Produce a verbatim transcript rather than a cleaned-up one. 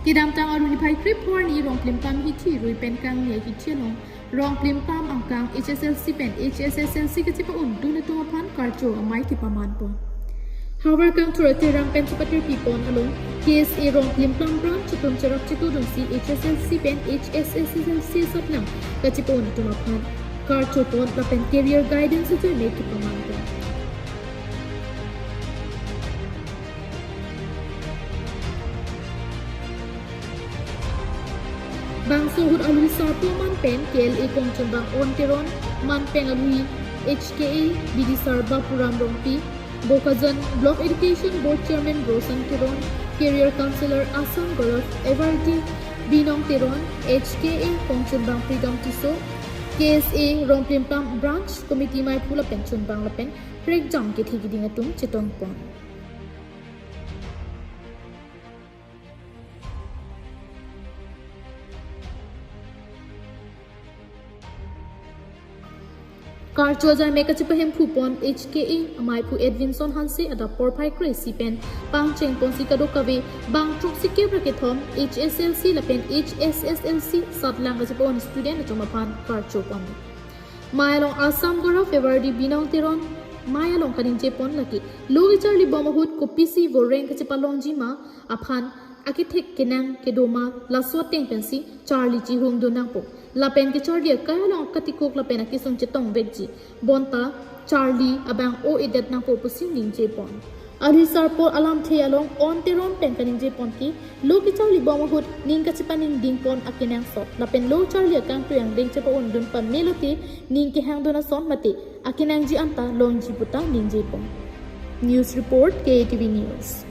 Kedamtang arni phai krepho arni Rongplimplam hithi rui pen kangni ahithi along Rongplimplam angkang H S L C pen H S S L C kachepa-un dun atum aphan karcho amei kepaman pon. Havar kangthur aterang pen chepatirpi pon along K S A Rongplimplam branch atum cherap chetudunsi H S L C pen H S S L C satlang kachepa-un atum aphan karcho pon lapen career guidance ajoine kepaman pon. Bangso ahut alwi sarpo manpeng K L A kongchunbang On Teron, manpeng alwi H K A bidisar Bapuram Rongpi, Bokajan Block Education Board Chairman Roshan Teron, Career Counselor Assam Gaurav, Everdy Binong Teron, H K A kongchunbang Freedom Tisso, K S A Rongplimplam Branch Committee meiphu lapen chunbang lapen prekjam kethe keding atum chetong pon. Karcho ajoine kachepahemphu pon H K A ameiphu Edwinson Hanse adap porphai kre-isi pen pangcheng ponsi kadokave bang throksi kep ra kethom H S L C lapen H S S L C satlang kachepa-un student atum aphan karcho pon. Mei along Assam Gaurav, Everdy Binong Teron mei along kaningje pon lake lo kecharli bom ahut kopisi voreng kachepalongji ma aphan akethek kenang kedo ma laso ateng pensi charli chihung dun nangpo. Lapen kecharli akai along akatikuk lapen akesung chetong vekji. Bonta charli abang o-edet nangpo pusi ningje pon. Alwi sarpo alamthe along On Teron pen kaningje pon ke lo kecharli bom ahut ning kachepaningding pon akenangsot lapen lo charli akangtui angdeng chepa-un dun pame lote ning kehang dun ason mate akenangji anta longji puta ningje pon. News report, K A T V News.